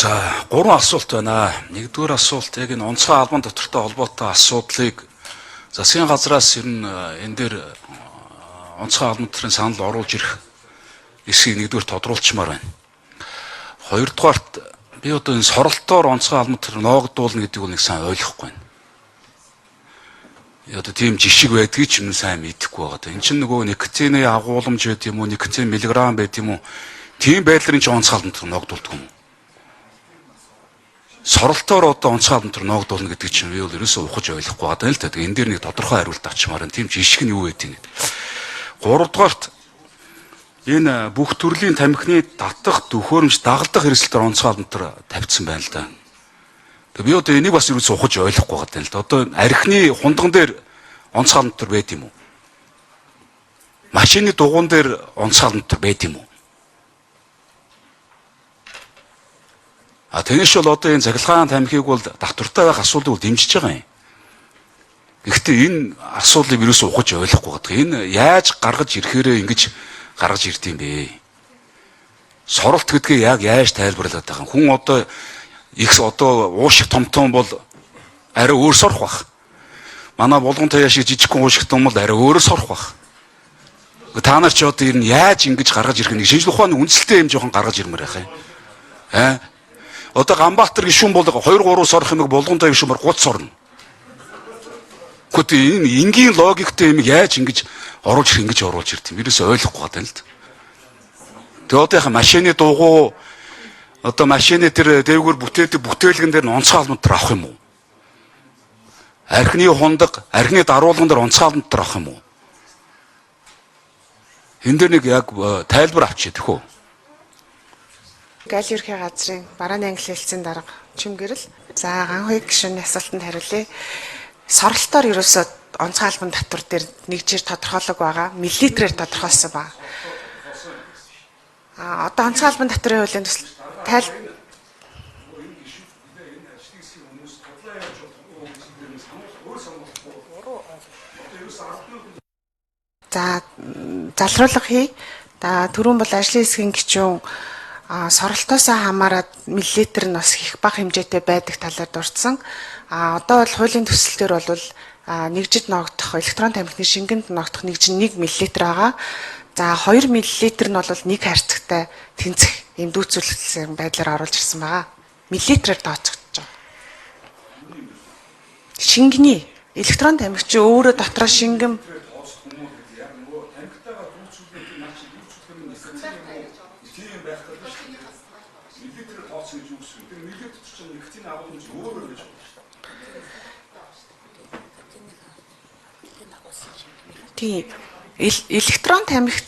За, гурван асуулт байна. Нэгдүгээр асуулт яг энэ онцгой албан татвартай холбоотой асуудлыг засгийн газраас ер нь энэ дээр онцгой албан татварын санал оруулж ирэх эсхийг нэгдүгээр тодруулчмаар байна. Хоёрдугаарт би одоо энэ соролтоор онцгой албан татвар ноогдуулна гэдгийг нэг сайн ойлгохгүй байна. Одоо тийм жишг байдгийг ч юм сайн мэдэхгүй байгаа. Энэ чинь нөгөө никотины агуулмж байд юм уу, никотин миллиграмм байд юм уу? Тийм байдлаар энэ чинь онцгой албан татвар ноогдуулдаг юм уу? Соролтоор одоо онцгой албан татвар ноогдуулна гэдэг чинь би бол ерөөсөө ухаж ойлгохгүй байгаа юм л та. Тэгээ энэ дээр нэг тодорхой хариулт авчмаар байна. Тийм жишг нь юу байдгийг гэдэг. Гуравдугаарт энэ бүх төрлийн тамхины татах, дөхөөрөмж, дагалдах хэрэгсэлтээр онцгой албан татвар тавьчихсан байна л да. Тэгээ би одоо энийг бас ерөөсөө ухаж ойлгохгүй байгаа юм л да. Одоо архины хундган дээр онцгой албан татвар байд юм уу? Машины дугуун дээр онцгой албан татвар байд юм уу? А тэрнээс бол одоо энэ цахилгаан тамхиг бол татвартай байх асуудлыг бол дэмжиж байгаа юм. Гэхдээ энэ асуудлыг ерөөсөө ухаж ойлгохгүй байгаа. Энэ яаж гаргаж ирэхээрээ ингэж гаргаж ирд юм бэ? Соролт гэдгээ яг яаж тайлбарлаад байгаа юм? Хүн одоо их одоо уушиг томтон бол арай өөр сорох бах. Манай булган таяа шиг жижигхэн уушиг том бол арай өөр сорох бах. Та нар ч одоо ер нь яаж ингэж гаргаж ирэх нэг шинжлэх ухааны үндэслэлтэй юм жоохон гаргаж ирмээр байх юм. Аа? Одоо Ганбаатар гишүүн бол 2 3 сорох юмыг булган таяа гишүүн бол 30 сорно. Гэхдээ энэ энгийн логиктэй юм яаж ингэж оруулж ирэх ингэж оруулж ирд юм. Ерөөсөө ойлгохгүй байгаа юм л да. Тэгээ одоо яхаа машины дугуй одоо машины тэр дээгүүр бүтээдэг бүтээлгэн дээр нь онцгой албан татвар авах юм уу? Архины хундаг, архины даруулган дээр онцгой албан татвар авах юм уу? Энэ дээр нэг яг тайлбар авчи тэхүү. Гайл ерхий газрын барааны англи хэлцийн дарга Чимгэрэл. За, Ганхуйг гишүүний асуултанд хариулъя. Соролтоор ерөөсөө онцгой албан татвар дээр нэгжээр тодорхойлог байгаа. Миллилитрээр тодорхойлсон байна. А одоо онцгой албан татварын хуулийн төсөл тайл За, залруулга хий. За, түрүүн бол ажлын хэсгийн гишүүн соролтоосоо хамаарат миллилитр нь бас их бага хэмжээтэй байдаг талаар дурдсан. А одоо бол хуулийн төсөл дээр бол нэгжид ногдох электрон тамхины шингэнд ногдох нэгж нь 1 мл байгаа. За, 2 мл нь бол нэг харьцагтай тэнцэх ийм дүүцүүлсэн байдлаар оруулж ирсэн байгаа. Миллилитрээр тооцогдож байгаа. Шингэний электрон тамхи чи өөрөө дотроо шингэн Тийм. Электрон тамхи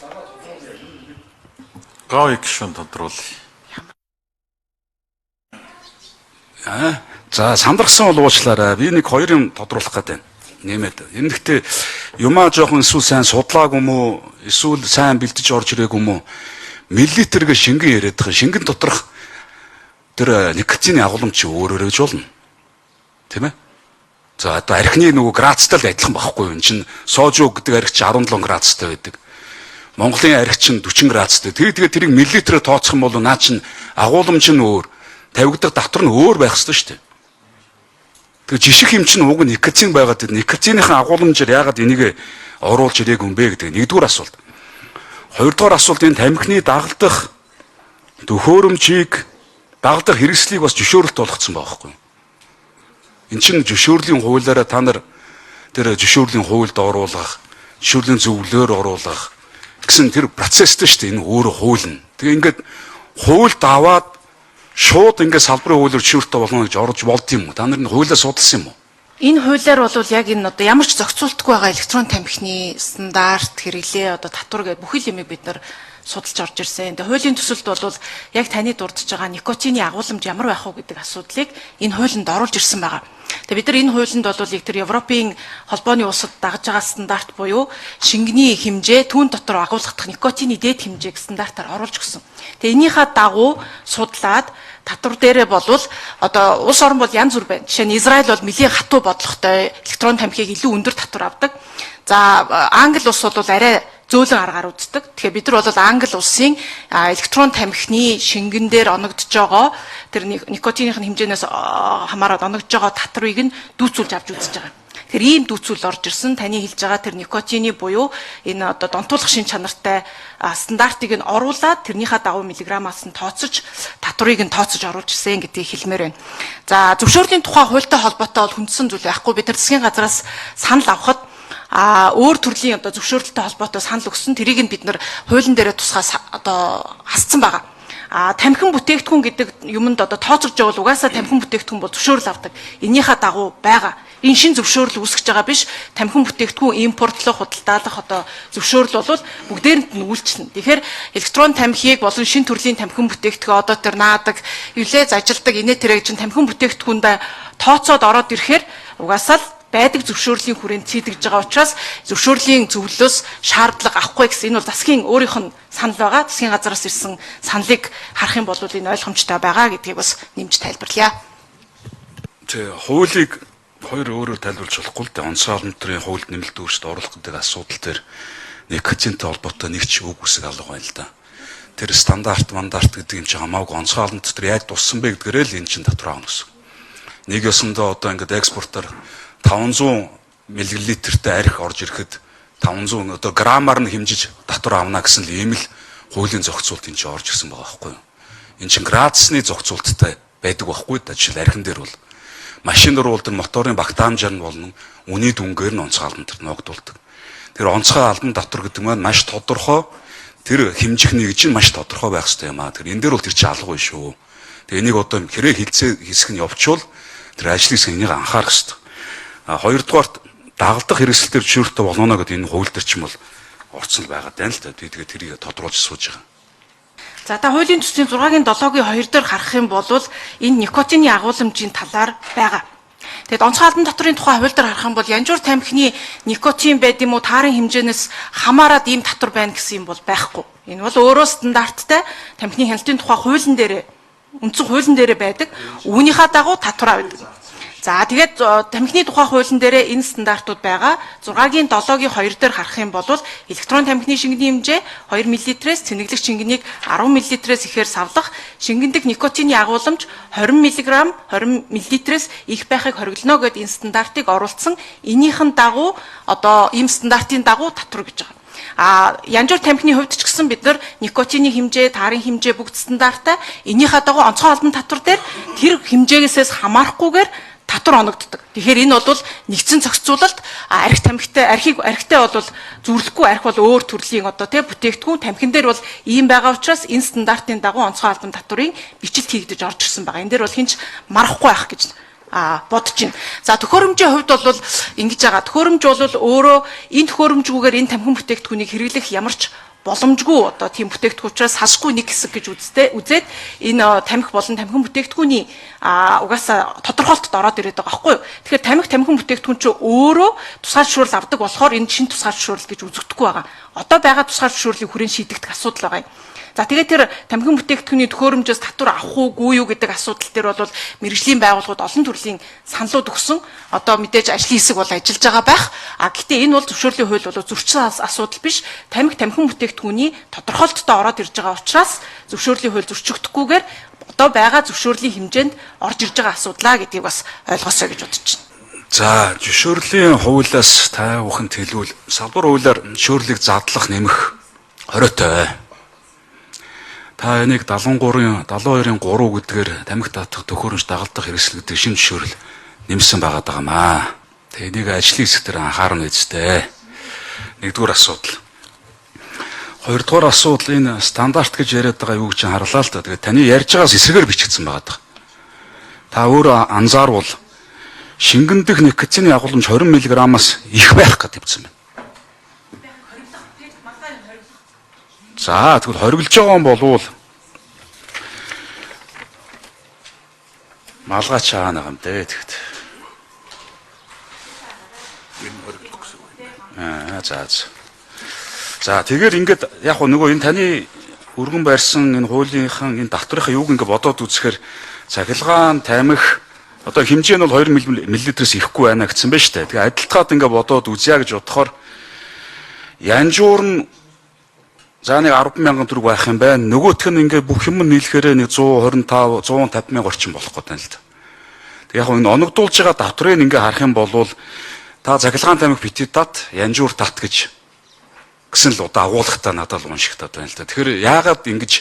Говь гишүүн тодруулъя. За, сандархсан бол уучлаарай. Би нэг хоёр юм тодруулах гэдэг байна. Нэмээд. Энэ гэхдээ юмаа жоохон эсвэл сайн судлаагүй юм уу? Эсвэл сайн бэлдэж орж ирээгүй юм уу? Миллилитргээ шингэн яриад байгаа. Шингэн доторх тэр никотины агуулмж чи өөрөөрөө гэж болно. Тийм ээ? За, одоо архины нөгөө градустай л адилхан байхгүй юу? Энэ чинь сожу гэдэг арх чи 17 градустай байдаг. Монголын арх чинь 40 градустай. Тэгээ тэрийг миллилитрээр тооцох юм бол наа чинь агуулмж нь өөр, тавигдах татвар нь өөр байх ёстой шүү дээ. Тэгээ жишг юм чинь уг нь никотин байгаад тэр никотиныхын агуулмжаар яагаад энийг оруулж ирээгүй юм бэ гэдэг нэгдүгээр асуулт. Хоёрдугаар асуулт энэ тамхины дагалдах төхөөрөмжийг дагалдах хэрэгслийг бас зөвшөөрөлт болгоцсон байгаа байхгүй юу? Энэ чинь зөвшөөрлийн хуулиараа та нар тэр зөвшөөрлийн хуульд оруулах, зөвшөөрлийн зөвлөлөөр оруулах гэсэн тэр процесстэй шүү дээ. Энэ өөрөө хууль нь. Тэгээ ингээд хуульд аваад шууд ингээд салбарын хуулиар зөвшөөрөлттэй болно гэж орж болд юм уу? Та нар энэ хуулиа судалсан юм уу? Энэ хуулиар бол яг энэ одоо ямар ч зохицуултгүй байгаа электрон тамхины стандарт хэрэглээ одоо татвар гэдэг бүхэл юмыг бид нар судалж орж ирсэн. Тэгээ хуулийн төсөлд бол яг таны дурдж байгаа никотины агуулмж ямар байх вэ гэдэг асуудлыг энэ хуулинд оруулж ирсэн байгаа. Тэгээ бид нар энэ хуулинд бол яг тэр Европын холбооны улсад дагаж байгаа стандарт буюу шингэний хэмжээ түүн дотор агуулгадах никотины дээд хэмжээг стандартаар оруулж өгсөн. Тэгээ энийхээ дагуу судлаад татвар дээрээ болвол одоо улс орон бол янз бүр байна. Жишээ нь Израиль бол нэлээн хатуу бодлоготой электрон тамхиг илүү өндөр татвар авдаг. За, Англи улс бол арай зөөлөн аргаар үздэг. Тэгэхээр бид нар бол Англи улсын электрон тамхины шингэн дээр оногдож байгаа тэр никотиных нь хэмжээнээс хамаарат оногдож байгаа татварыг нь дүүцүүлж авч үзэж байгаа. Тэгэхээр ийм дүүцүүл орж ирсэн. Таны хэлж байгаа тэр никотины буюу энэ одоо донтуулах шин чанартай стандартыг нь оруулаад тэрнийхээ дагуу миллиграммаас нь тооцож татварыг нь тооцож оруулж ирсэн гэдгийг хэлмээр байна. За, зөвшөөрлийн тухай хуультай холбоотой бол хүндсэн зүйл байхгүй. Бид тэр засгийн газраас санал авахад өөр төрлийн одоо зөвшөөрлөлтэй холбоотой санал өгсөн. Тэрийг нь бид нар хуулийн дээрээ тусгай одоо хасцсан байгаа. Тамхин бүтээгдэхүүн гэдэг юмд одоо тооцогдож байгаа бол угаасаа тамхин бүтээгдэхүүн бол зөвшөөрөл авдаг. Энийхээ дагуу байгаа. Энэ шин зөвшөөрөл үүсгэж байгаа биш. Тамхин бүтээгдэхүүн импортлох, худалдаалах одоо зөвшөөрөл бол бүгдээрэнд нь үйлчлэнэ. Тэгэхээр электрон тамхиг болон шин төрлийн тамхин бүтээгдэхүүн одоо тэр наадаг, юлээ зажилдаг инээ тэрэг чинь тамхин бүтээгдэхүүндээ тооцоод ороод ирэхээр угаасаа л байдаг зөвшөөрлийн хүрээнд цэдгэж байгаа учраас зөвшөөрлийн зөвлөлөөс шаардлага авахгүй гэсэн энэ бол засгийн өөрийнх нь санал байгаа. Засгийн газараас ирсэн саналыг харах юм бол энэ ойлгомжтой байгаа гэдгийг бас нэмж тайлбарлая. Тэ, хуулийг хоёр өөрөөр тайлбарлаж болохгүй л дээ. Онцгой олон төрлийн хуульд нэмэлт өөрчлөлт оруулах гэдэг асуудал дээр никотинтэй холбоотой нэг ч үг үсэг алга байна л да. Тэр стандарт, мандарт гэдэг юм чи хамаагүй онцгой олон дотор яаж туссан бэ гэдгээрээ л энэ чинь татвар аавна гэсэн. Нэг ёсондоо одоо ингээд экспортоор 500 миллилитртэй арх орж ирэхэд 500 одоо граммаар нь хэмжиж татвар авна гэсэн л ийм л хуулийн зохицуулт энэ чинь орж ирсэн байгаа байхгүй юу? Энэ чинь градусны зохицуулттай байдаг байхгүй да. Жишээл архин дээр бол машин дээр бол тэр моторын багтаамжаар нь болно, үний дүнгээр нь онцгой албан татвар ногдуулдаг. Тэр онцгой албан татвар гэдэг маань маш тодорхой, тэр хэмжих нэг чинь маш тодорхой байх хэрэгтэй юм аа. Тэр энэ дээр бол тэр чинь алга байна шүү. Тэгээ энийг одоо хэрэг хилцээ хэсэг нь явуучвал тэр ажлын хэсэг энийг анхаарах хэрэгтэй. А хоёрдугаарт дагалдах хэрэгсэл дээр зөвшөөрөлтөй болно гэдэг энэ хууль дээр ч юм бол орцсон л байгаа даа л да. Тэгээд тэрийг тодруулж сууж байгаа. За, та хуулийн төслийн 6-гийн 7-гийн 2 дээр харах юм бол энэ никотины агуулмжийн талаар байгаа. Тэгэд онцгой албан татварын тухай хууль дээр харах юм бол янжуур тамхины никотин байд юм уу таарын хэмжээнээс хамаарат ийм татвар байна гэсэн юм бол байхгүй. Энэ бол өөрөө стандарттай тамхины хяналтын тухай хуулийн дээр үндсэн хуулийн дээр байдаг. Үүнийхээ дагуу татвар авдаг. За, тэгээд тамхины тухай хуулийн дээр энэ стандартууд байгаа. 6-гийн 7-гийн 2 дээр харах юм бол электрон тамхины шингэний хэмжээ 2 мл-ээс цэнэглэх шингэнийг 10 мл-ээс ихээр савлах, шингэндэг никотины агуулмж 20 мг 20 мл-ээс их байхыг хориглоно гэд энэ стандартыг оруулсан. Энийхэн дагуу одоо ийм стандартын дагуу татвар гэж байгаа. А янжуур тамхины хувьд ч гэсэн бид нар никотины хэмжээ, таарын хэмжээ бүгд стандарттай. Энийхээ дагуу онцгой албан татвар дээр тэр хэмжээгээс хамаарахгүйгээр татвар оногддог. Тэгэхээр энэ бол нэгдсэн зохицуулалт арх тамхитай архийг архитай бол зүрлэхгүй, арх бол өөр төрлийн одоо тий бүтээгдэхүүн, тамхин дээр бол ийм байгаа учраас энэ стандартын дагуу онцгой албан татварын бичлэлт хийгдэж орж ирсэн байгаа. Энэ дээр бол хинч марахгүй байх гэж бодож байна. За, төхөөрөмжийн хувьд бол ингэж байгаа. Төхөөрөмж бол өөрөө энэ төхөөрөмжгүйгээр энэ тамхин бүтээгдэхүүнийг хэрэглэх ямар ч боломжгүй одоо тийм бүтээгдэхүүн учраас салшгүй нэг хэсэг гэж үзээд энэ тамхи болон тамхин бүтээгдэхүүний угаасаа тодорхойлолтод ороод ирээд байгаа байхгүй юу. Тэгэхээр тамхи тамхин бүтээгдэхүүн чинь өөрөө тусгаар зөвшөөрөл авдаг болохоор энэ шин тусгаар зөвшөөрөл гэж үзэгдэхгүй байгаа. Одоо байгаа тусгаар зөвшөөрлийн хүрээнд шийдэгдэх асуудал байгаа юм. За, тэгээд тэр тамхин бүтээгдэхүүний төхөөрөмжөөс татвар авах уугүй юу гэдэг асуудал дээр бол мэргэжлийн байгууллагууд олон төрлийн саналууд өгсөн. Одоо мэдээж ажлын хэсэг бол ажиллаж байгаа байх. А гэтээ энэ бол зөвшөөрлийн хууль бол зөрчсөн асуудал биш. Тамхи тамхин бүтээгдэхүүний тодорхойлолттой ороод ирж байгаа учраас зөвшөөрлийн хууль зөрчигдөхгүйгээр одоо байгаа зөвшөөрлийн хэмжээнд орж ирж байгаа асуудлаа гэдгийг бас ойлгосоо гэж бодож байна. За, зөвшөөрлийн хуулиас та бүхэнд хэлвэл салбар хуулиар зөвшөөрлийг задлах нэмэх хориотой. Та энийг 73-ын 72-ын 3 гэдгээр тамхи татах төхөөрөмж дагалдах хэрэгсэл гэдэг шинэ зөвшөөрөл нэмсэн байгаа даамаа. Тэгээ энийг ажлын хэсэг дээр анхаарна үстэй. Нэгдүгээр асуудал. Хоёрдугаар асуудал, энэ стандарт гэж яриад байгаа юу гэж харлаа л да. Тэгээ таны ярьж байгаас эсрэгээр бичигдсэн байгаа даа. Та өөрөө анзаарвал шингэндэх никотины агуулмж 20 мг-аас их байх гэдэг тавьсан байна. За, тэгвэл хориглож байгаа юм болвол малгай чаана юм дээ тэгэхэд. Энэ хориглох гэсэн үг юм. Аа, за. За, тэгэхээр ингээд яг нөгөө энэ таны өргөн барьсан энэ хуулийнхын энэ татврынхаа юуг ингээд бодоод үзэхээр цахилгаан тамхи одоо хэмжээ нь бол 2 мл-ээс ихгүй байна гэсэн байна шүү дээ. Тэгээ адилтгаад ингээд бодоод үзье гэж бодохоор Янжуур нь за нэг 10,000 төгрөг байх юм байна. Нөгөөх нь ингээ бүх юм нийлэхээрээ нэг 125 150 мянга орчим болох гэдэг юм л да. Тэг яг энэ оногдуулж байгаа татврыг ингээ харах юм бол та цахилгаан тамхи бити тат, янжуур тат гэж гэсэн л удаа агуулгатай надад л уншигтаад байна л да. Тэгэхээр яагаад ингэж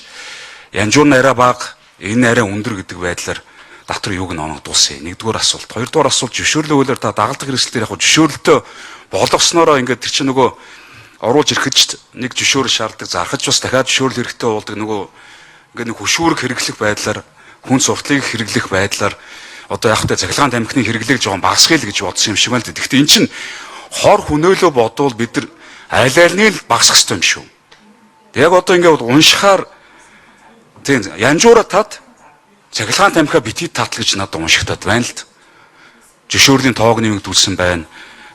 янжуур нь арай бага, энэ арай өндөр гэдэг байдлаар татвар юуг нь оногдуулсан юм? Нэгдүгээр асуулт. Хоёрдугаар асуулт зөвшөөрлөө хуулиар та дагалдах хэрэгсэл дээр яг зөвшөөрлөлтөө болгосноороо ингээд тэр чинь нөгөө оруулж ирэхэд нэг зөвшөөрөл шаарддаг, зархаж бас дахиад зөвшөөрөл хэрэгтэй болдог, нөгөө ингээд нэг хөшүүрэг хэрэглэх байдлаар, хүн суртлыг хэрэглэх байдлаар одоо яг хөтэ цахилгаан тамхины хэрэглээг жоохон багасгая л гэж бодсон юм шиг байна л да. Гэхдээ эн чинь хор хүнөөлөө бодвол бид нар аль альнийг л багасгах хэрэгтэй юм шүү. Яг одоо ингээд уншихаар тийм янжуура тат, цахилгаан тамхиа бити татл гэж надад уншигтаад байна л да. Зөвшөөрлийн тоог нэмэгдүүлсэн байна,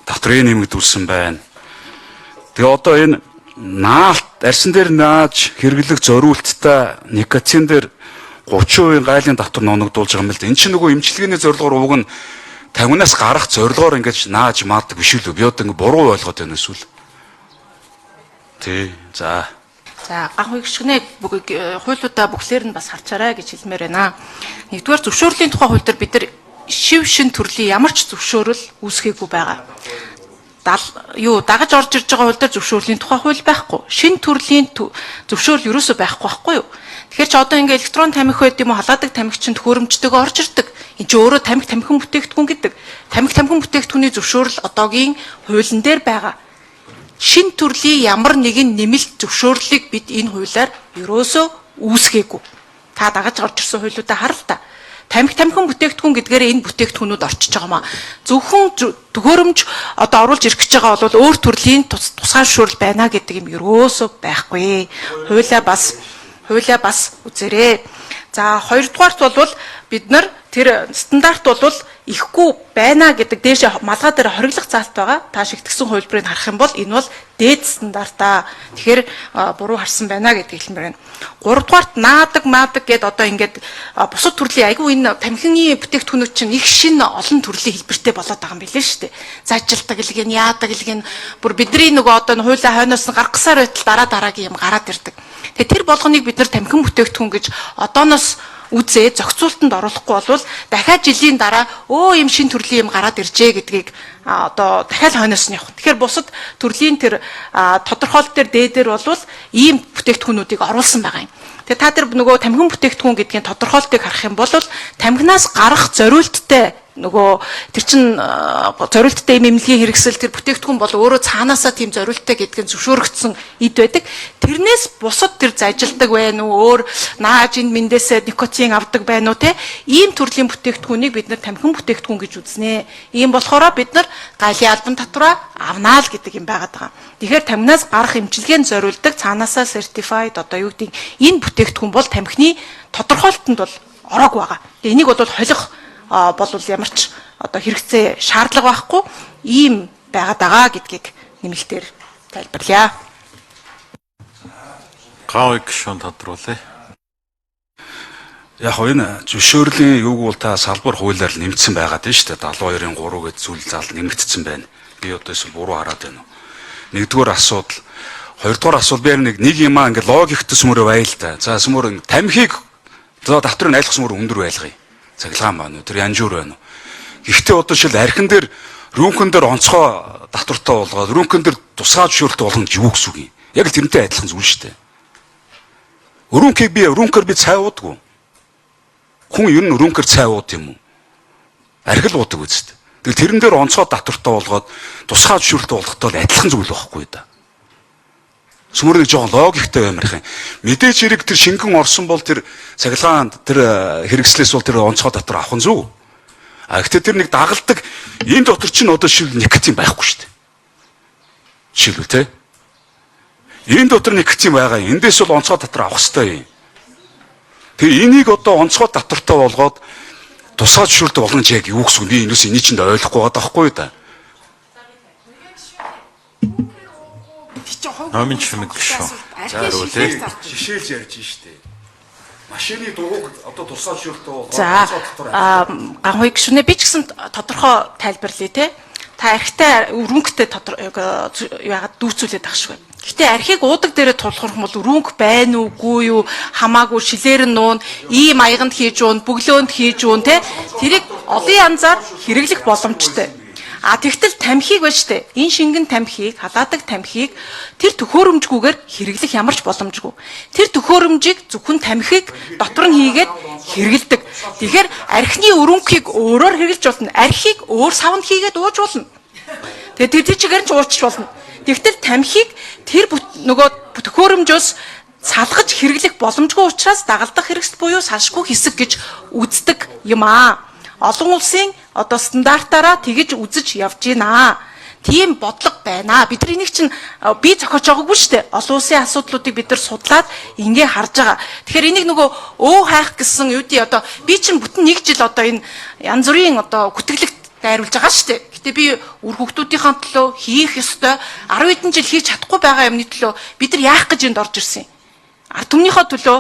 татврын нэмэгдүүлсэн байна. Тэгээ одоо энэ наалт арьсан дээр нааж хэрэглэх зориулттай никотин дээр 30% гайлын татвар ноногдуулж байгаа юм л да. Энд чинь нөгөө эмчилгээний зорилгоор уг нь 50-наас гарах зорилгоор ингэж нааж маадаг биш үү? Би одоо ингэ буруу ойлгоод байна эсвэл. Тий. За. За, ган хуйгшгнээ хуулиудаа бүхлээр нь бас харчаарай гэж хэлмээр байна. Нэгдүгээр зөвшөөрлийн тухай хууль дээр бид нар шив шин төрлийн ямар ч зөвшөөрөл үүсгээгүй байгаа. Дагаж орж ирж байгаа хууль дээр зөвшөөрлийн тухай хууль байхгүй. Шин төрлийн зөвшөөрөл ерөөсөө байхгүй байхгүй юу? Тэгэхээр чи одоо ингээ электрон тамхи байд юм уу, халаадаг тамхи чинь төхөөрөмжтэйгээ орж ирдэг. Энд чи өөрөө тамхи тамхин бүтээгдэхүүн гэдэг. Тамхи тамхин бүтээгдэхүүний зөвшөөрөл одоогийн хуулийн дээр байгаа. Шин төрлийн ямар нэгэн нэмэлт зөвшөөрлийг бид энэ хуулиар ерөөсөө үүсгээгүй. Та дагаж орж ирсэн хуулиудаа хар л та. Тамхи тамхин бүтээгдэхүүн гэдгээр энэ бүтээгдэхүүнүүд орчиж байгаа маа. Зөвхөн төхөөрөмж одоо оруулж ирэх гэж байгаа бол өөр төрлийн тусгаар зөвшөөрөл байна гэдэг юм ерөөсөө байхгүй. Хуулиа бас үзээрэй. За, хоёрдугаарт бол бид нар тэр стандарт бол ихгүй байна гэдэг дээшээ малгай дээр хориглох заалт байгаа. Та шигтгэсэн хувилбарыг харах юм бол энэ бол дээд стандартаа. Тэгэхээр буруу харсан байна гэдгийг хэлмээр байна. Гуравдугаарт наадаг маадаг гэд одоо ингээд бусад төрлийн айгүй энэ тамхины бүтээгдэхүүнүүд чинь их шинэ олон төрлийн хэлбэртэй болоод байгаа юм билээ шүү дээ. Зажилдаг л гин, яадаг л гин, бүр бидний нөгөө одоо хуулиа хойноос нь гаргасаар байтал дараа дараагийн юм гараад ирдэг. Тэгээ тэр болгоныг бид нар тамхин бүтээгдэхүүн гэж одооноос үзээ зохицуултанд оруулахгүй болвол дахиад жилийн дараа юм шин төрлийн юм гараад иржээ гэдгийг одоо дахиад хойноос нь явах. Тэгэхээр бусад төрлийн тэр тодорхойлолт дээр дээдэр болвол ийм бүтээгдэхүүнүүдийг оруулсан байгаа юм. Тэгээ та тэр нөгөө тамхин бүтээгдэхүүн гэдгийн тодорхойлолтыг харах юм бол тамхинаас гарах зориулттай нөгөө тэр чин зориулттай юм эмнэлгийн хэрэгсэл тэр бүтээгдэхүүн бол өөрөө цаанаасаа тийм зориулттай гэдг нь зөвшөөрөгдсөн эд байдаг. Тэрнээс бусад тэр зажилдаг байна уу, өөр нааж энэ мэндээсээ никотин авдаг байна уу те, ийм төрлийн бүтээгдэхүүнийг бид нар тамхин бүтээгдэхүүн гэж үзнэ. Ийм болохоор бид нар гайлын албан татвараа авнаа л гэдэг юм байгаад байгаа. Тэгэхээр тамхинаас гарах эмчилгээнд зориулдаг цаанаасаа certified одоо юу гэдэг энэ бүтээгдэхүүн бол тамхины тодорхойлолтод бол ороог байгаа. Тэгээ энийг бол холих бол ямар ч одоо хэрэгцээ шаардлага байхгүй ийм байгаад байгаа гэдгийг нэмэлтээр тайлбарлая. Гавыг гишүүн тодруулъя. Яг хоо энэ зөвшөөрлийн юуг бол та салбар хуулиар л нэмэгдсэн байгаа дээ шүү дээ. 72-ын 3 гэдэг зүйл зал нэмэгдсэн байна. Би одоо эсвэл буруу хараад байна уу? Нэгдүгээр асуудал. Хоёрдугаар асуудал би нэг юм аа ингээд логикт сүмөрөө байл та. За сүмөр тамхиг за татврыг айлах сүмөр өндөр байлгая. Цахилгаан байна уу? Тэр янжуур байна уу? Гэхдээ одоо шил архин дээр рүүнхэн дээр онцгой татвартай болгоод рүүнхэн дээр тусгай зөвшөөрөлтөй болгоно гэж юу гэсэн үг юм? Яг л тэрнтэй адилхан зүйл шүү дээ. Өрүүнхийг би өрүүнхээр би цай уудаггүй. Хүн ер нь өрүүнхээр цай ууд юм уу? Архи л уудаг үст. Тэгэл тэрэн дээр онцгой татвартай болгоод тусгай зөвшөөрөлтөй болгохтой л адилхан зүйл байхгүй да. Сүмөр нэг жоохон логиктэй баймарх юм. Мэдээж хэрэг тэр шингэн орсон бол тэр цахилгаан тэр хэрэгслээс бол тэр онцгой татвар авах нь зөв. А гэхдээ тэр нэг дагалдаг энэ дотор чинь одоо шил никотин байхгүй шүү дээ. Жишээлбэл те. Энэ дотор никотин байгаа. Эндээс бол онцгой татвар авах хэрэгтэй юм. Тэгээ энийг одоо онцгой татвартай болгоод тусгай зөвшөөрөлтөй болгоно гэж яг юу гэсэн үг? Би энэс эний чинд ойлгохгүй байгаа байхгүй юу да. Номын чимэг гишүүн. За хариулъя. Жишээлж ярьж штэ. Машины дугуйг одоо тусгай зөвшөөрөлтөй болгоод За, ганхуй гишүүнээ би ч гэсэн тодорхой тайлбарлая те. Та архитай өрөнгөтэй яагаад дүүцүүлээд ах шиг байна. Гэтэ архийг уудаг дээрээ тулгуурах юм бол өрөнгө байна уугүй юу хамаагүй шилээр нь нуун, ийм аяганд хийж уун, бөглөөнд хийж уун те. Тэрийг олон янзаар хэрэглэх боломжтой. А тэгтэл тамхиг байж тээ. Энэ шингэн тамхиг, халаадаг тамхиг тэр төхөөрөмжгүйгээр хэрэглэх ямар ч боломжгүй. Тэр төхөөрөмжийг зөвхөн тамхиг дотор нь хийгээд хэрэгэлдэг. Тэгэхээр архины өрөнгөхийг өөрөөр хэрэглэж болно. Архийг өөр савнд хийгээд ууж болно. Тэгээд тэр чигээр нь ч уучч болно. Тэгтэл тамхиг тэр нөгөө төхөөрөмжөөс салгаж хэрэглэх боломжгүй учраас дагалдах хэрэгсэл буюу салшгүй хэсэг гэж үздэг юм аа. Олон улсын одоо стандартаараа тэгэж үзэж явж байна. Тийм бодлого байна. Бид нар энийг чинь би зохиож байгаагүй шүү дээ. Олон улсын асуудлуудыг бид нар судлаад ингээ харж байгаа. Тэгэхээр энийг нөгөө өө хайх гэсэн юу дээ одоо би чинь бүтэн нэг жил одоо энэ янз бүрийн одоо гүтгэлэгт дайруулж байгаа шүү дээ. Гэтэ би үр хүүхдүүдийнхээ төлөө хийх ёстой 10 хэдэн жил хийж чадахгүй байгаа юмны төлөө бид нар яах гэж энд орж ирсэн юм. Ард түмнийхээ төлөө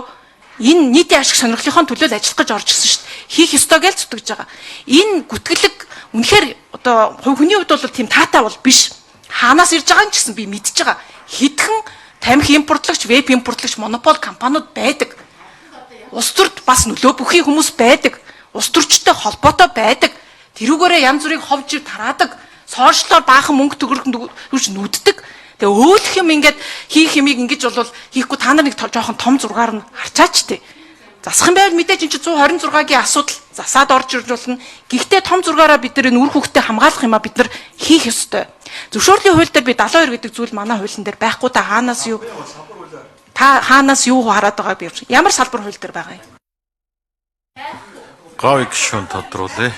энэ нийтийн ашиг сонирхлынхоо төлөө л ажиллах гэж орж ирсэн шүү дээ. Хийх ёстой гэж зүтгэж байгаа. Энэ гүтгэлэг үнэхээр одоо хүний хувьд бол тийм таатай бол биш. Хаанаас ирж байгаа юм ч гэсэн би мэдж байгаа. Хэдхэн тамхи импортлогч, веб импортлогч, монопол компаниуд байдаг. Улс төрд бас нөлөө бүхий хүмүүс байдаг. Улс төрчтэй холбоотой байдаг. Тэрүүгээрээ янз бүрийг ховж тараадаг. Сошиалоор баахан мөнгө төгрөг нүддэг. Тэгээ өөлөх юм ингээд хийх юмыг ингэж бол хийхгүй та нар нэг жоохон том зургаар нь харчаач тээ. Засах юм байвал мэдээж эн чинь 126-гийн асуудал засаад орж ирж болно. Гэхдээ том зургаараа бид нар энэ үр хөвгтөө хамгаалах юм а бид нар хийх ёстой. Зөвшөөрлийн хууль дээр би 72 гэдэг зүйл манай хуулийн дээр байхгүй та хаанаас юу та хаанаас юу хараад байгааг би ямар салбар хууль дээр байгаа юм. Говь гишүүн тодруулъя.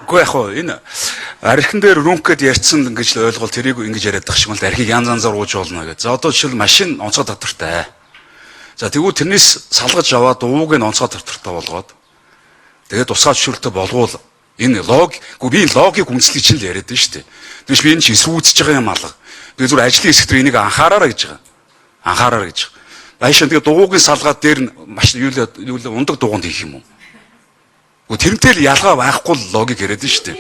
Үгүй яг хөө энэ архин дээр рүнк гэд ярьсан гэж л ойлголт тэрийг ингэж яриад байх шиг бол архийг янз янзаар ууж болно гэж. За одоо жишээл машин онцгой татвартай. За тэгвэл тэрнээс салгаж аваад ууг нь онцгой татвартай болгоод тэгээд тусгай зөвшөөрөлтөй болгоул энэ лог үгүй би энэ логик үндэслэлийг чинь л яриад байна шүү дээ. Тэгвэл би энэ чинь эсвүүцэж байгаа юм алга. Би зүгээр ажлын хэсэг дээр энийг анхаараарай гэж байгаа. Анхаараарай гэж. Байшин тэгээд дугуугийн салгаад дээр нь маш юу л ундаг дугуунд хийх юм уу? Тэрнтэй л ялгаа байхгүй л логик яриад нь шүү дээ.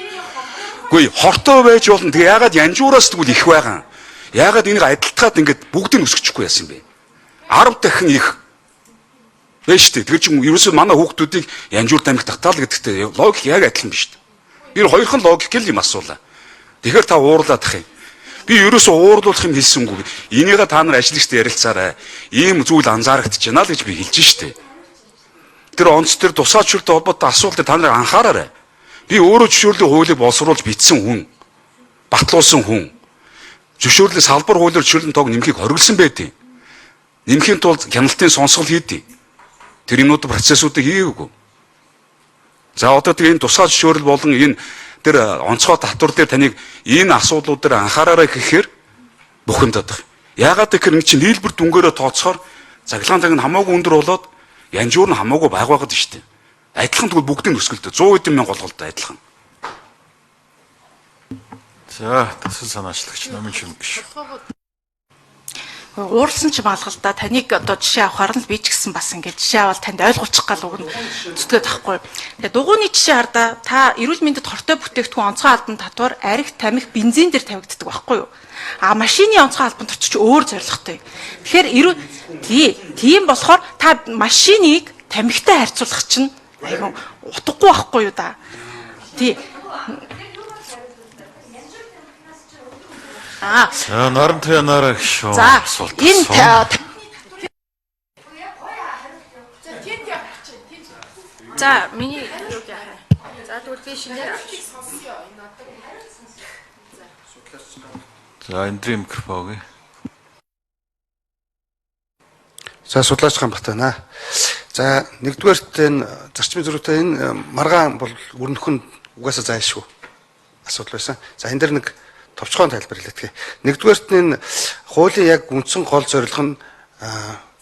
Үгүй хортой байж болно. Тэгээ яагаад янжуураас тэгвэл их байгаа. Яагаад энийг адилтгаад ингээд бүгдийг нь өсгөчихгүй яасан бэ? 10 дахин их байж шүү дээ. Тэр чинь ерөөсөө манай хүүхдүүдийг янжуур тамхи татаал гэдэгтэй логик яг адилхан биш шүү дээ. Энэ хоёрхан логик л юм асуулаа. Тэгэхээр та уурлаад ах юм. Би ерөөсөө уурлуулах юм хэлсэнгүй. Энийгээ та нар ажиллагчд ярилцаарай. Ийм зүйл анзаарагдчихна л гэж би хэлж шүү дээ. Тэр онц төр тусгай зөвшөөрөлтэй холбоотой асуултыг та нарыг анхаараарай. Би өөрөө зөвшөөрлийн хуулийг боловсруулж бичсэн хүн, батлуулсан хүн. Зөвшөөрлийн салбар хуулиар зөвшөөрлийн тоог нэмэхийг хориглосон байдیں۔ Нэмэхийн тулд хяналтын сонсгол хийдیں۔ Тэр юмнууд процессуудыг хийгээгүй. За одоо тэгээ энэ тусгай зөвшөөрөл болон энэ тэр онцгой татвар дээр таныг энэ асуудлууд дээр анхаараарай гэхээр бухимдаад. Яагаад гэхээр энэ чинь нийлбэр дүнгээрээ тооцохоор цахилгаан цаг нь хамаагүй өндөр болоод янжуур нь хамаагүй бага байгаад шүү дээ. Адилхан тэгвэл бүгдийг өсгөлтэй 100 хэдэн мянга голголтой адилхан. За төсөл санаачлагч Номын шимэг гişүү. Уурлсан ч малгал да таныг одоо жишээ авахар нь би ч гэсэн бас ингээд жишээ аваад танд ойлгуулчих гал уг нь зүтгээд байхгүй. Тэгээ дугууны жишээ хардаа та эрүүл мэндэд хортой бүтээгдэхүүн онцгой албан татвар арх тамхи бензин дээр тавигддаг байхгүй юу? А машины онцгой албан татвар ч өөр зорилготой. Тэгэхээр эрүүл тийм болохоор та машиныг тамхитай харьцуулах чинь айгүй утгагүй байхгүй юу да. Тий. За наран туянаараа гişүү. За энэ За миний юуг яах вэ? За тэгвэл би шинээр авчих. За эндрийн микрофон өгье. За судлаач Ганбат байна. За нэгдүгээрт энэ зарчмын зөрүүтэй энэ маргаан бол өрнөх нь угаасаа зайлшгүй асуудал байсан. За энэ дэр нэг товчхон тайлбар хэлдэг. Нэгдүгээрт нь энэ хуулийн яг үндсэн гол зорилго нь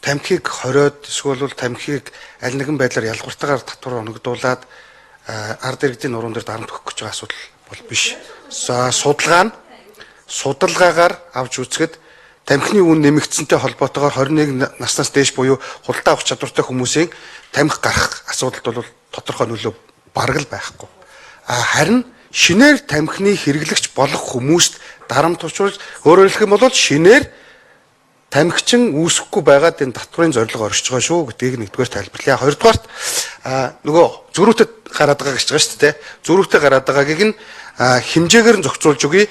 тамхиг хориод эсвэл бол тамхиг аль нэгэн байдлаар ялгавартайгаар татвар оногдуулаад ард иргэдийн нуруунд дээр дарамт өгөх гэж байгаа асуудал бол биш. За судалгаа нь судалгаагаар авч үзэхэд тамхины үн нэмэгдсэнтэй холбоотойгоор 21 наснаас дээш буюу худалдаа авах чадвартай хүмүүсийн тамхи гарах асуудалд бол тодорхой нөлөө бараг л байхгүй. А харин шинээр тамхины хэрэглэгч болох хүмүүст дарамт учруулж, өөрөөр хэлэх юм бол шинээр тамхичин үүсэхгүй байгаад энэ татврын зорилго оршиж байгаа шүү гэдгийг нэгдүгээр тайлбарлая. Хоёрдугаарт нөгөө зөрүүтэд гараад байгаа гэж байгаа шүү дээ. Зөрүүтэй гараад байгаагийг нь хэмжээгээр нь зохицуулж өгье.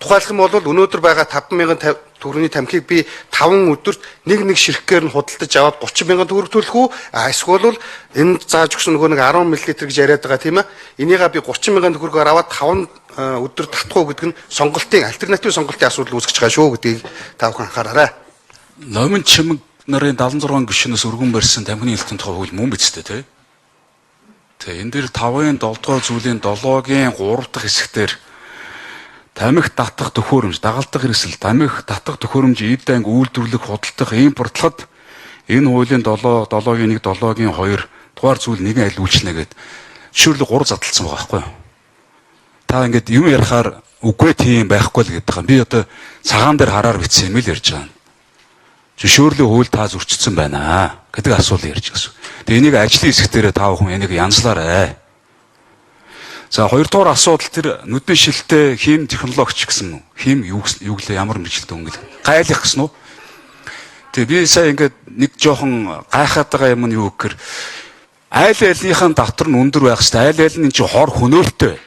Тухайлах юм бол өнөөдөр байгаа 5,000 төгрөгийн тамхиг би 5 өдөрт нэг ширхгээр нь худалдаж аваад 30,000 төгрөг төлөх үү? Эсвэл бол энэ зааж өгсөн нөгөө нэг 10 мл гэж яриад байгаа тийм ээ. Энийгээ би 30,000 төгрөгөөр аваад 5 өдөр татах уу гэдэг нь сонголтын альтернатив сонголтын асуудал үүсгэж байгаа шүү гэдгийг та бүхэн анхаараарай. Номин чимэг нарын 76 гишүүнээс өргөн барьсан тамхины хэлтийн тухай хууль мөн биз дээ, тий? Тэ энэ дээр 5-ын 7 дугаар зүйлийн 7-гийн 3 дахь хэсэгтэр тамхи татах төхөөрөмж, дагалдах хэрэгсэл, тамхи татах төхөөрөмж, эд анги үйлдвэрлэх, худалдах, импортлоход энэ хуулийн 7, 7-гийн 1, 7-гийн 2 дугаар зүйл нэгэн аль үйлчлэнэ гэд зөвшөөрлөг 3 задлсан байгаа байхгүй юу? Та ингээд юм ярихаар үгүй тийм байхгүй л гэдэг юм. Би одоо цагаан дээр хараар бичсэн юм л ярьж байгаа. Зөвшөөрлийн хууль та зөрчсөн байна гэдэг асуулт ярьж гэсэн. Тэгээ энийг ажлын хэсэг дээр та бүхэн энийг янзлаарай. За хоёрдугаар асуудал тэр нүдний шилтэй хим технологич гэсэн үү? Хим юу гэлээ ямар мэргэжилтэй хүн гэлээ? Гайлах гэсэн үү? Тэгээ би сая ингээд нэг жоохон гайхаад байгаа юм нь юу гэхээр айл айлынхаа давтар нь өндөр байх хэвээр айл айл нь энэ чинь хор хөнөөлтөй.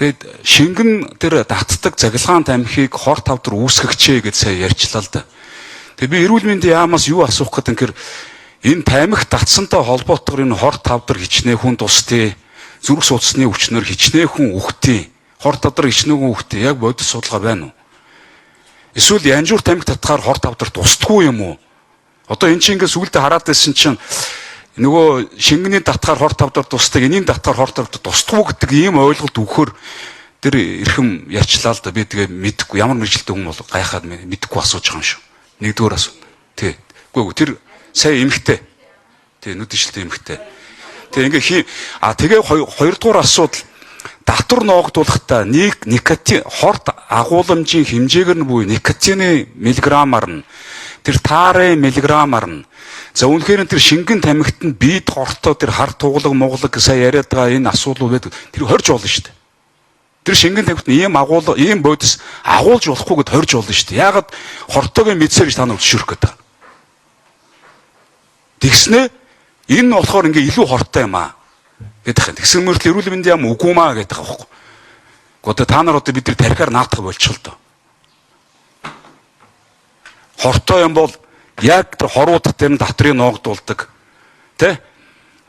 Тэгээд шингэн тэр татдаг цахилгаан тамхиг хор тавдар үүсгэгчээ гэж сая ярьчлаа л да. Тэгээд би эрүүл мэндийн яамаас юу асуух гэдэг юм гэхээр энэ тамхи татсантай холбоотойгоор энэ хор тавдар хичнээн хүн тусдээ, зүрх судасны өвчнөр хичнээн хүн үхтээ, хор тавдар хичнээн хүн үхтээ яг бодит судалгаа байна уу? Эсвэл янжуур тамхи татахаар хор тавдар тусдаггүй юм уу? Одоо эн чинь ингээд сүулдэ хараад байсан чинь нөгөө шингэний татахаар хор тавдар тусдаг, энийн татахаар хор тавдар тусдаггүй гэдэг ийм ойлголт өгөхөр тэр эрхэм ярьчлаа л да. Би тэгээ мэдэхгүй ямар мэргэжилтэй хүн бол гайхаад мэдэхгүй асууж байгаа юм шүү. Нэгдүгээр асуу. Тий. Үгүй тэр сая эмхтэй. Тий, нүд ишилтэй эмхтэй. Тэг ингээ хий а тэгээ хоёрдугаар асуудал татвар ноогдуулахдаа нэг никотин хорт агууламжийн хэмжээгээр нь буюу никотины миллиграммаар нь тэр таарын миллиграммаар нь за үнэхээр тэр шингэн тамхит нь бид хортой тэр хар туглаг муглаг сая яриад байгаа энэ асуудал байдаг. Тэр хорж болно шүү дээ. Тэр шингэн тамхит нь ийм агуул ийм бодис агуулж болохгүй гэд хорж болно шүү дээ. Яагаад хортойг мэдсээр гэж та нар зөвшөөрөх гээд байгаа. Тэгснэ энэ нь болохоор ингээ илүү хортой юм аа гэдэг юм. Тэгсэн мөртлөө эрүүл мэндийн яам үгүй маа гэдэг байгаа байхгүй. Гэхдээ та нар одоо бид нар тархиар наадах болчих л доо. Хортой юм бол яг тэр хоруудах тэр татрыг ноогдуулдаг. Тэ?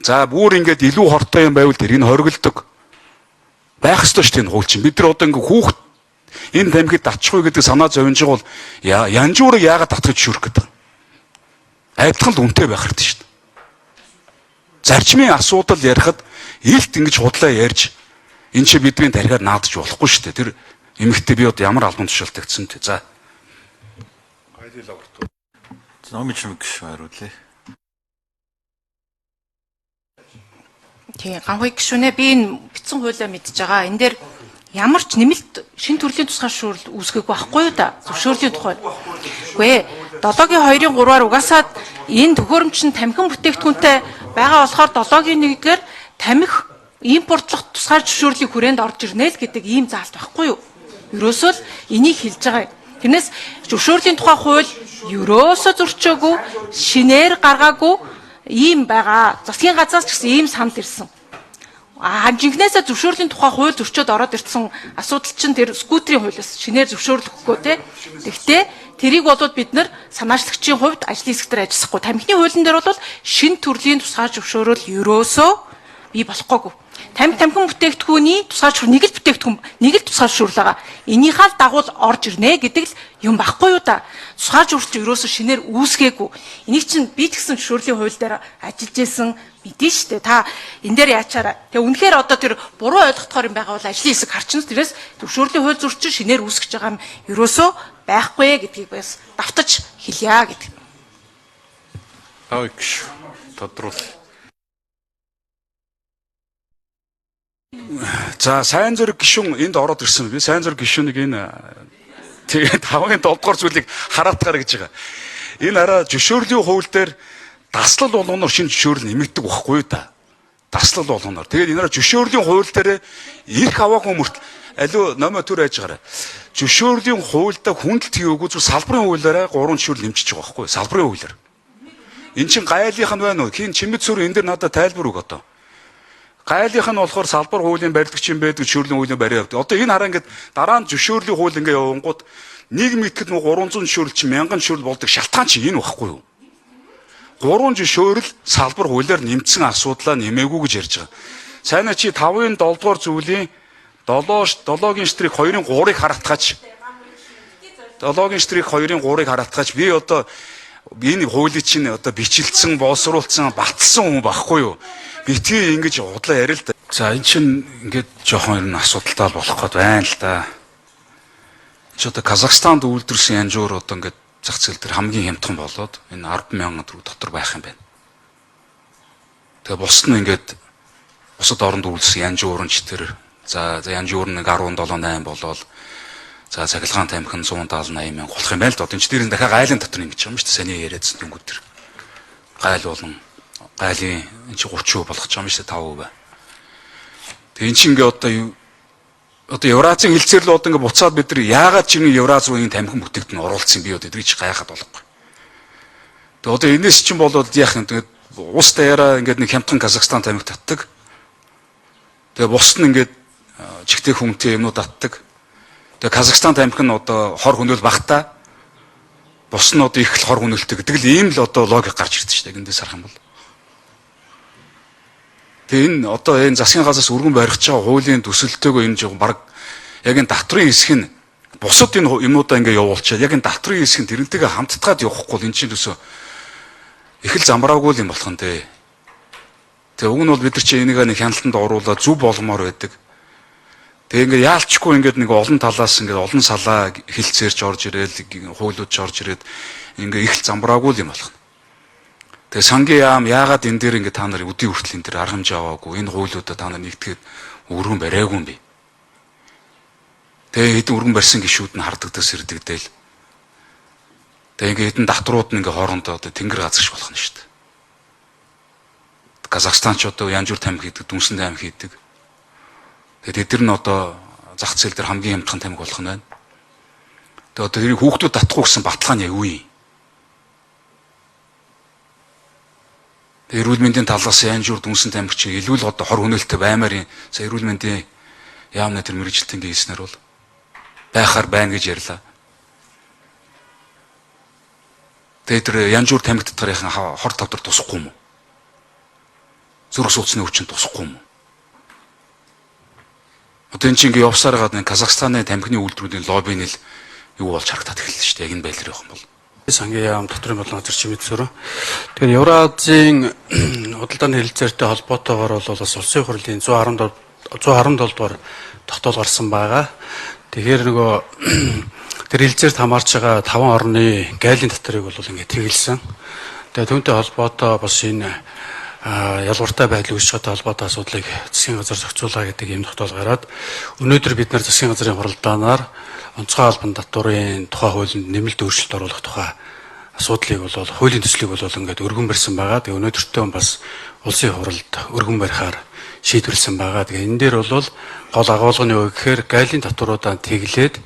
За бүр ингээд илүү хортой юм байвал тэрийг хоригддог. Байх ёстой шүү дээ энэ хууль чинь. Бид нар одоо ингээ хүүхд энэ тамхид татчихгүй гэдэг санаа зовж байгаа бол янжуурыг яагаад татгаж зөвшөөрөх гэдэг. Адилхан л үнэтэй байх хэрэгтэй шүү дээ. Зарчмын асуудал ярихад илт ингэж худлаа ярьж энэ чи бидний тархиар наадаж болохгүй шүү дээ. Тэр эмэгтэй би одоо ямар албан тушаалтай гэсэн те. За. Номын чимэг гишүүн хариулъя. Тий, ганхуй гишүүнээ би энэ бичсэн хуулиа мэдж байгаа. Энэ дээр ямар ч нэмэлт шин төрлийн тусгаар зөвшөөрөл үүсгэхгүй байхгүй юу да? Зөвшөөрлийн тухай. Үгүй ээ. 7-гийн 2-ын 3-аар угаасаа энэ төхөөрөмж нь тамхин бүтээгдэхүүнтэй байгаа болохоор 7-гийн 1-гээр тамхи импортлох тусгаар зөвшөөрлийн хүрээнд орж ирнэ л гэдэг ийм заалт байхгүй юу? Ерөөсөө л энийг хэлж байгаа юм. Тэрнээс зөвшөөрлийн тухай хууль ерөөсөө зөрчөөгүй, шинээр гаргаагүй ийм байгаа. Засгийн газраас ч гэсэн ийм санал ирсэн. А жинхнээсээ зөвшөөрлийн тухай хууль зөрчөөд ороод ирсэн асуудал чинь тэр скутерийн хуулиас шинээр зөвшөөрлөхгүй те. Тэгтээ тэрийг болоод бид нар санаачлагчийн хувьд ажлын хэсэг дээр ажиллахгүй. Тамхины хуулийн дээр бол шин төрлийн тусгаар зөвшөөрөл ерөөсөө бий болохгүйг. Тамхи тамхин бүтээгдэхүүний тусгаар зөвшөөрөл нэг л бүтээгдэхүүн нэг л тусгаар зөвшөөрөл байгаа. Энийхээ л дагуул орж ирнэ гэдэг л юм багхгүй юу да. Тусгаар зөвшөөрөл ерөөсөө шинээр үүсгээгүй. Энийг чинь би ч гэсэн зөвшөөрлийн хууль дээр ажиллаж исэн мэдэн штэ. Та энэ дээр яачаарай. Тэгээ үнэхээр одоо тэр буруу ойлгохтоор юм байгаа бол ажлын хэсэг харчин. Тэрээс зөвшөөрлийн хууль зөрчин шинээр үүсгэж байгаа юм ерөөсөө байхгүй гэдгийг бас давтаж хэлье гэдэг. Тав гишүүн тодруул. За сайн зэрэг гишүүн энд ороод ирсэн. Би сайн зэрэг гишүүнийг энэ тэгээ 5-ын 7 дугаар зүйлийг хараатгаар гэж байгаа. Энэ араа зөвшөөрлийн хууль дээр даслал болгоноор шинэ зөвшөөрөл нэмэгдэг байхгүй юу та. Таслал болгоноор. Тэгээд энэ зөвшөөрлийн хууль дээр эрх аваагүй мөрт алуу номоо төр айж гараа. Зөвшөөрлийн хуульдаа хүндэлт хийгээгүй зүгээр салбарын хуулиараа 3 зөвшөөрөл нэмчихэж байгаа байхгүй юу? Салбарын хуулиар. Эн чин гайлынх нь байна уу? Хин чимэд сүр энэ дэр надад тайлбар өг одоо. Гайлынх нь болохоор салбар хуулийн барилгч юм байдаг, зөвшөөрлийн хуулийн бариа явдаг. Одоо энэ хараа ингээд дараа нь зөвшөөрлийн хууль ингээ явангууд нэг мэтгэд нөгөө 300 зөвшөөрөл чинь 1000 зөвшөөрөл болдог шалтгаан чинь энэ байхгүй юу? 3 зөвшөөрөл салбар хуулиар нэмсэн асуудлаа нэмээгүй гэж ярьж байгаа. Сайна чи 5-ын 7 дугаар зүйлийн 7-гийн штрих 2-ын 3-ыг харатгаач. 7-гийн штрих 2-ын 3-ыг харатгаач би одоо энэ хуулийг чинь одоо бичлэлсэн, боловсруулсан, баталсан хүн байхгүй юу? Битгий ингэж худлаа ярил л да. За эн чинь ингээд жоохон ер нь асуудалтай болох гээд байна л да. Чи одоо Казахстанд үйлдвэрлэсэн янжуур одоо ингээд зах зээл дээр хамгийн хямдхан болоод энэ 10,000 төгрөг дотор байх юм байна. Тэгээ бус нь ингээд бусад оронд үйлдвэрлэсэн янжуур нь ч тэр за янжуур нэг 17 8 болоод за цахилгаан тамхи нь 170 80 мянга болох юм байна л да. Одоо энэ ч дээр нь дахиад гайлын дотор нэмж байгаа юм шүү дээ. Саний яриадсан дүнгууд тэр гайл болон гайлын энэ чи 30% болгож байгаа юм шүү дээ 5%. Тэгээ эн чинь ингээ одоо одоо Евразийн хэлцээр л одоо ингээ буцаад бид нар яагаад ч юм Евраз руу энэ тамхин бүтээгдэхүүн оруулсан би одоо эдрийг чи гайхаад болохгүй. Тэгээ одоо энэс чинь болоод яах юм тэгээд ус даяараа ингээд нэг хямдхан Казахстан тамхи татдаг. Тэгээ бус нь ингээд чигтэй хүнтэй юмнууд татдаг. Тэгээ Казахстан тамхи нь одоо хор хөнөөл багтаа. Бус нь одоо их л хор хөнөөлтэй гэдэг л ийм л одоо логик гарч ирдэг шүү дээ. Эндээс харах юм бол. Тэгээ энэ одоо энэ засгийн газраас өргөн барих гэж байгаа хуулийн төсөлтөөгөө энэ жоо баг яг энэ татврын хэсэг нь бусад энэ юмнуудаа ингээ явуулчаад яг энэ татврын хэсэг нь тэрнтэйгээ хамттгаад явахгүй энэ чинь төсөө их л замбраагүй юм болох нь дээ. Тэгээ уг нь бол бид нар чи энийг нэг хяналтанд оруулаад зөв болгомоор байдаг. Тэгээ ингээ яалчгүй ингээд нэг олон талаас ингээд олон салаа хилцээрч орж ирээл хуулиуд ч орж ирээд ингээ их л замбраагүй юм болох. Тэгээ сангийн яам яагаад энэ дээр ингээ та нар өдий хүртэл энэ дээр арга хэмжээ аваагүй энэ хуулиудаа та нар нэгтгээд өргөн бариагүй юм бэ? Тэгээ хэдэн өргөн барьсан гишүүд нь хардагдас ирдэгдээл. Тэгээ ингээ хэдэн татврууд нь ингээ хоорондоо одоо тэнгэр газарч болох нь шүү дээ. Казахстан ч одоо янз бүр тамхи хийдэг, дүнсэн тамхи хийдэг. Тэгээ тэд нар нь одоо зах зээл дээр хамгийн хямдхан тамхи болох нь байна. Тэгээ одоо тэрийг хүүхдүүд татахгүй гэсэн баталгаа нь яг юу юм? Тэгээ эрүүл мэндийн талаас янз бүр дүнсэн тамхи чи илүү л одоо хор хөнөөлтөй баймаар юм. За эрүүл мэндийн яамны тэр мэргэжилтэнгийн хийснээр бол байхаар байна гэж ярьлаа. Тэгээ тэр янз бүр тамхи татгарын хор тавдар тусахгүй юм уу? Зүрх судасны өвчин тусахгүй юм уу? Одоо энэ чинь ингээ явсаар байгаа нэг Казахстаны тамхины үйлдвэрүүдийн лоббийн л юу болж харагдаад эхэллээ шүү дээ. Яг энэ байдлаар явах юм бол. Сангийн яам дотрын болон газар чимэд сүрэн. Тэгэхээр Евразийн худалдааны хэлэлцээртэй холбоотойгоор бол бас улсын хурлын 117 дугаар тогтоол гарсан байгаа. Тэгэхээр нөгөө тэр хэлэлцээрт хамаарч байгаа 5 орны гайлын татрыг бол ингээд тэгэлсэн. Тэгээ түүнтэй холбоотой бас энэ ялгууртай байдал үүсэж байгаатай холбоотой асуудлыг засгийн газар зохицуулаа гэдэг ийм тогтоол гараад өнөөдөр бид нар засгийн газрын хуралдаанаар онцгой албан татварын тухай хуулинд нэмэлт өөрчлөлт оруулах тухай асуудлыг бол хуулийн төслийг бол ингээд өргөн барьсан байгаа. Тэгээ өнөөдөртөө бас улсын хурлд өргөн барихаар шийдвэрлсэн байгаа. Тэгээ энэ дээр бол гол агуулга нь юу гэхээр гайлын татваруудаа тэглээд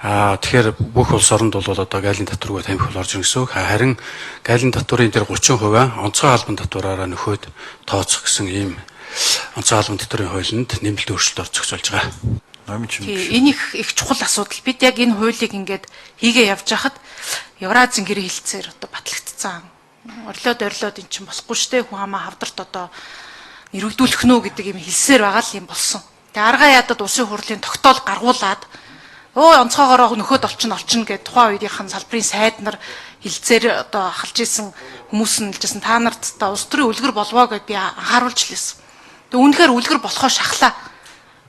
тэгэхээр бүх улс оронд бол одоо гайлын татваргүй тамхи бол орж ирнэ гэсэн үг. Харин гайлын татварын дээр 30% онцгой албан татвараараа нөхөөд тооцох гэсэн ийм онцгой албан татварын хуулинд нэмэлт өөрчлөлт орж зохицуулж байгаа. Энэ их чухал асуудал. Бид яг энэ хуулийг ингээд хийгээ явж хахад Евразийн гэрээ хэлцээр одоо батлагдсан. Орлоод эн чинь болохгүй штэ хүн хамаа хавдарт одоо нэрвэгдүүлэх нүү гэдэг юм хэлсээр байгаа л юм болсон. Тэгээ аргаа ядад улсын хурлын тогтоол гаргуулад онцгойгоороо нөхөд олчихно гэд тухайн үеийнхэн салбарын сайд нар хилцээр одоо ахалж исэн хүмүүс нь хэлжсэн та нарт та улс төрийн үлгэр болвоо гэд би анхааруулж лээсэн. Тэгээ үнэхээр үлгэр болохоо шахлаа.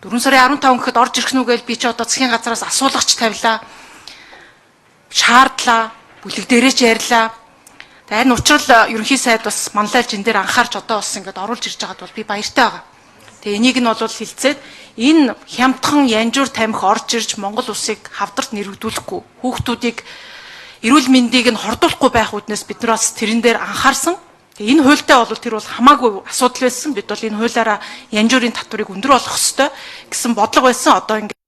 4 сарын 15 гэхэд орж ирэх нү гэж би чи одоо засгийн газраас асуулагч тавилаа. Шаардлаа, бүлэг дээрээ ч ярьлаа. Тэгээ харин учрал ерөнхий сайд бас манлайлж энэ дээр анхаарч одоо бас ингээд оруулж ирж байгаад бол би баяртай байгаа. Тэгээ энийг нь бол хилцээд энэ хямдхан янжуур тамхи орж ирж Монгол улсыг хавдарт нэрвэгдүүлэхгүй, хүүхдүүдийг эрүүл мэндийг нь хордуулахгүй байх үүднээс бид нар бас тэрэн дээр анхаарсан. Тэгээ энэ хуультай бол тэр бол хамаагүй асуудал байсан. Бид бол энэ хуулиараа янжуурын татварыг өндөр болгох ёстой гэсэн бодлого байсан. Одоо ингээд